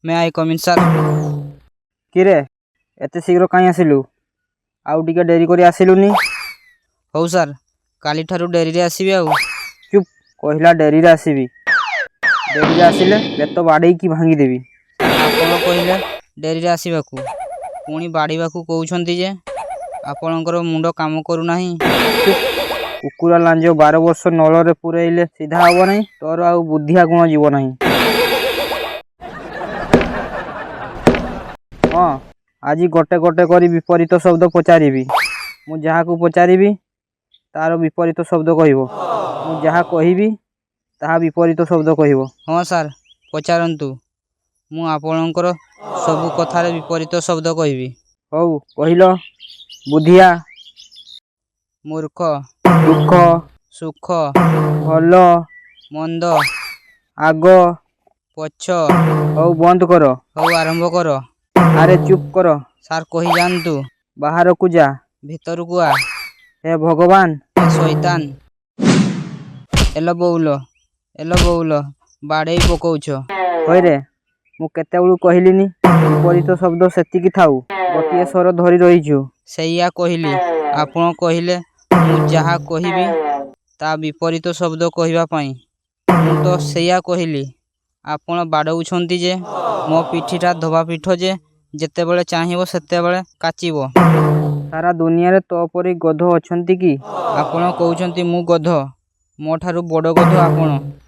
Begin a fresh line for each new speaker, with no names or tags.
May I come in, sir?
କିରେ, ଏତେ ଶୀଘ୍ର କାହିଁ ଆସିଲୁ? ଆଉ ଟିକେ ଡେରି କରି ଆସିଲୁନି?
ହଉ ସାର୍, କାଲିଠାରୁ ଡେରିରେ ଆସିବି ଆଉ।
ଚୁପ୍! କହିଲା ଡେରିରେ ଆସିବି। ଡେରିରେ ଆସିଲେ ବେତ ବାଡ଼େଇକି ଭାଙ୍ଗିଦେବି।
ଆପଣ କହିଲେ ଡେରିରେ ଆସିବାକୁ, ପୁଣି ବାଡ଼ିବାକୁ କହୁଛନ୍ତି ଯେ। ଆପଣଙ୍କର ମୁଣ୍ଡ କାମ କରୁନାହିଁ।
କୁକୁର ଲାଞ୍ଜ 12 ବର୍ଷ ନଳରେ ପୁରେଇଲେ ସିଧା ହବ ନାହିଁ, ତୋର ଆଉ ବୁଦ୍ଧିଆ ଗୁଣ ଯିବ ନାହିଁ। ହଁ, ଆଜି ଗୋଟେ ଗୋଟେ କରି ବିପରୀତ ଶବ୍ଦ ପଚାରିବି। ମୁଁ ଯାହାକୁ ପଚାରିବି, ତାର ବିପରୀତ ଶବ୍ଦ କହିବ। ମୁଁ ଯାହା କହିବି, ତାହା ବିପରୀତ ଶବ୍ଦ କହିବ।
ହଁ ସାର୍, ପଚାରନ୍ତୁ। ମୁଁ ଆପଣଙ୍କର ସବୁ କଥାରେ ବିପରୀତ ଶବ୍ଦ କହିବି।
ହଉ, କହିଲ। ବୁଦ୍ଧିଆ।
ମୂର୍ଖ।
ଦୁଃଖ।
ସୁଖ।
ଭଲ।
ମନ୍ଦ।
ଆଗ।
ପଛ।
ହଉ, ବନ୍ଦ କର।
ହଉ, ଆରମ୍ଭ କର।
ଆରେ, ଚୁପ୍ କର।
ସାର୍, କହିଯାଆନ୍ତୁ।
ବାହାରକୁ ଯା।
ଭିତରକୁ ଆ।
ହେ ଭଗବାନ!
ହେ ଶୈତାନ! ଏଲ ବୋଉଲ, ଏଲ ବୋଉଲ, ବାଡ଼େଇ ପକଉଛ।
ହଇରେ, ମୁଁ କେତେବେଳୁ କହିଲିନି ବିପରୀତ ଶବ୍ଦ ସେତିକି ଥାଉ। ଗୋଟିଏ ସ୍ୱର ଧରି ରହିଛୁ।
ସେଇଆ କହିଲି। ଆପଣ କହିଲେ ମୁଁ ଯାହା କହିବି, ତା ବିପରୀତ ଶବ୍ଦ କହିବା ପାଇଁ। ମୁଁ ତ ସେଇଆ କହିଲି। ଆପଣ ବାଡ଼ଉଛନ୍ତି ଯେ। ମୋ ପିଠିଟା ଧୋବା ପୀଠ ଯେ ଯେତେବେଳେ ଚାହିଁବ ସେତେବେଳେ କାଚିବ?
ସାରା ଦୁନିଆରେ ତୋ ପରି ଗଧ ଅଛନ୍ତି କି?
ଆପଣ କହୁଛନ୍ତି ମୁଁ ଗଧ। ମୋ ଠାରୁ ବଡ଼ ଗଧ ଆପଣ।